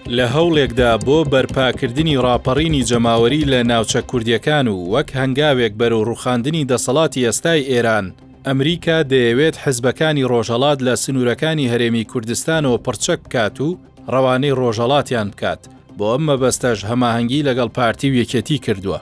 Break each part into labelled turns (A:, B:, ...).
A: لە هەوڵێکدا بۆ بەرپاکردنی ڕاپەڕینی جەماوەری لە ناوچە کوردییەکان و وەک هەنگاوێک بەرەو ڕووخاندنی دەسەڵاتی ئێستای ئێران، ئەمریکا دەیەوێت حزبەکانی ڕۆژهەڵات لە سنوورەکانی هەرێمی کوردستانەوە پڕچەک بکات و ڕەوانەی ڕۆژهەڵاتیان بکات، بۆ ئەم مەبەستەش هەماهەنگی لەگەڵ پارتی و یەکێتی کردووە.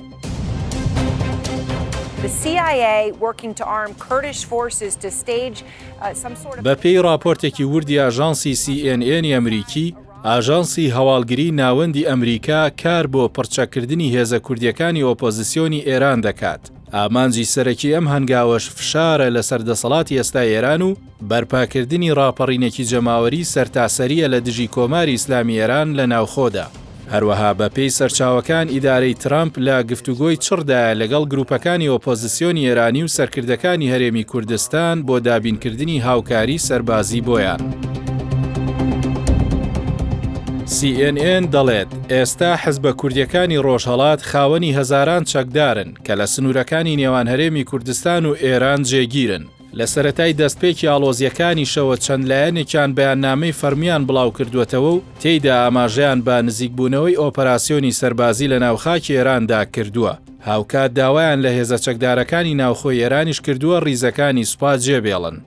A: بەپێی ڕاپۆرتێکی وردی ئاژانسی سی ئێن ئێنی ئەمریکی، ئاژانسی هەواڵگری ناوەندی ئەمریکا کار بۆ پڕچەککردنی هێزە کوردییەکانی ئۆپۆزسیۆنی ئێران دەکات. ئامانجی سەرەکی ئەم هەنگاوەش فشارە لەسەر دەسەڵاتی ئێستای ئێران و بەرپاکردنی ڕاپەڕینێکی جەماوەری سەرتاسەرییە لە دژی کۆماری ئیسلامی ئێران لە ناوخۆدا. هەروەها بە پێی سەرچاوەکان ئیدارەی ترەمپ لە گفتوگۆی چڕدایە لەگەڵ گروپەکانی ئۆپۆزسیۆنی ئێرانی و سەرکردەکانی هەرێمی کوردستان بۆ دابینکردنی هاوکاری سەربازی بۆیان. سی ئێن ئێن دەڵێت، ئێستا حزبە کوردییەکانی ڕۆژهەڵات خاوەنی هەزاران چەکدارن کە لە سنوورەکانی نێوان هەرێمی کوردستان و ئێران جێگیرن. لە سەرەتای دەستپێکی ئاڵۆزییەکانیشەوە چەند لایەنێکیان بەیاننامەی فەڕمییان بڵاوکردووەتەوە و تێیدا ئاماژەیان بە نزیکبوونەوەی ئۆپەراسیۆنی سەربازی لەناو خاکی ئێراندا کردووە، هاوکات داوایان لە هێزە چەکدارەکانی ناوخۆی ئێرانیش کردووە ڕیزەکانی سوپا جێبێڵن.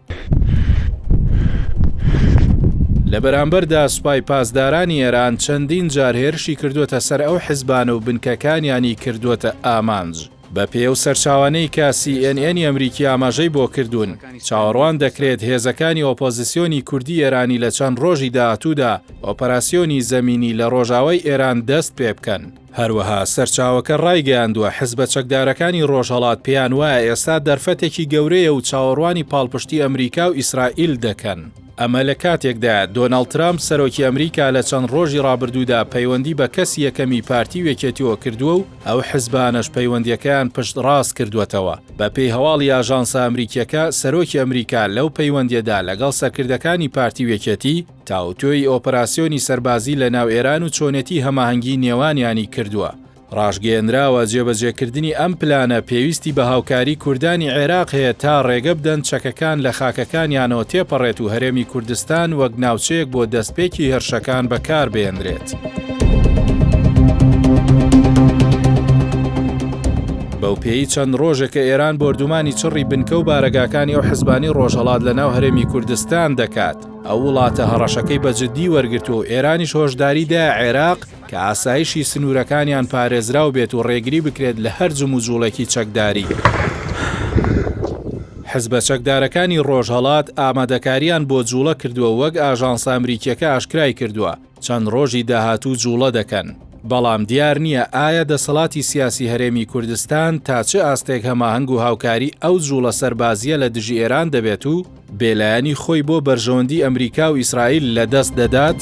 A: لە بەرامبەردا سوپای پاسدارانی ئێران چەندین جار هێرشی کردووەتە سەر ئەو حزبانە و بنکەکانیانی کردووەتە ئامانج. بەپێی ئەو سەرچاوانەی کە سی ئێن ئێنی ئەمریکی ئاماژەی بۆ کردوون، چاوەڕوان دەکرێت هێزەکانی ئۆپۆزسیۆنی کوردی ئێرانی لە چەند ڕۆژی داهاتوودا ئۆپەراسیۆنی زەمینی لە ڕۆژاوای ئێران دەست پێبکەن. هەروەها سەرچاوەکە ڕایگەیاندووە، حزبە چەکدارەکانی ڕۆژهەڵات پێیان وایە ئێستا دەرفەتێکی گەورەیە و چاوەڕوانی پاڵپشتی ئەمریکا و ئیسرائیل دەکەن. ئەمە لە کاتێکدایە، دۆناڵد ترامپ سەرۆکی ئەمریکا لە چەند ڕۆژی ڕابردوودا پەیوەندی بە کەسی یەکەمی پارتی و یەکێتیەوە کردووە و ئەو حزبانەش پەیوەندییەکەیان پشتڕاست کردووەتەوە. بەپێی هەواڵی ئاژانسە ئەمریکییەکە، سەرۆکی ئەمریکا لەو پەیوەندییەدا لەگەڵ سەرکردەکانی پارتی و یەکێتی، تاوتوێی ئۆپەراسیۆنی سەربازی لە ناو ئێران و چۆنێتی هەماهەنگی نێوانیانی کردووە. ڕاشگەیەنراوە، جێبەجێکردنی ئەم پلانە پێویستی بە هاوکاری کوردانی عێراق هەیە تا ڕێگە بدەن چەکەکان لە خاکەکانیانەوە تێپەڕێت و هەرێمی کوردستان وەک ناوچەیەک بۆ دەستپێکی هێرشەکان بەکاربهێنرێت. بەوپێیەی چەند ڕۆژێکە ئێران بۆردومانی چڕی بنکە و بارەگاکانی ئەو حزبانەی ڕۆژهەڵات لەناو هەرێمی کوردستان دەکات، ئەو وڵاتە هەڕەشەکەی بە جددی وەرگرتووە و ئێرانیش هۆشداری دایە عێراق کە ئاسایشی سنوورەکانیان پارێزراو بێت و ڕێگری بکرێت لە هەر جموجوڵێکی چەکداری. حزبە چەکدارەکانی ڕۆژهەڵات ئامادەکارییان بۆ جوڵە کردووە وەک ئاژانسە ئەمریکییەکە ئاشکرای کردووە چەند ڕۆژی داهاتوو جوڵە دەکەن، بەڵام دیار نییە ئایا دەسەڵاتی سیاسی هەرێمی کوردستان تا چ ئاستێک هەماهەنگ و هاوکاری ئەو جوڵە سەربازییە لە دژی ئێران دەبێت و بێلایەنی خۆی بۆ بەرژەوەندی ئەمریکا و ئیسرائیل لەدەست دەدات؟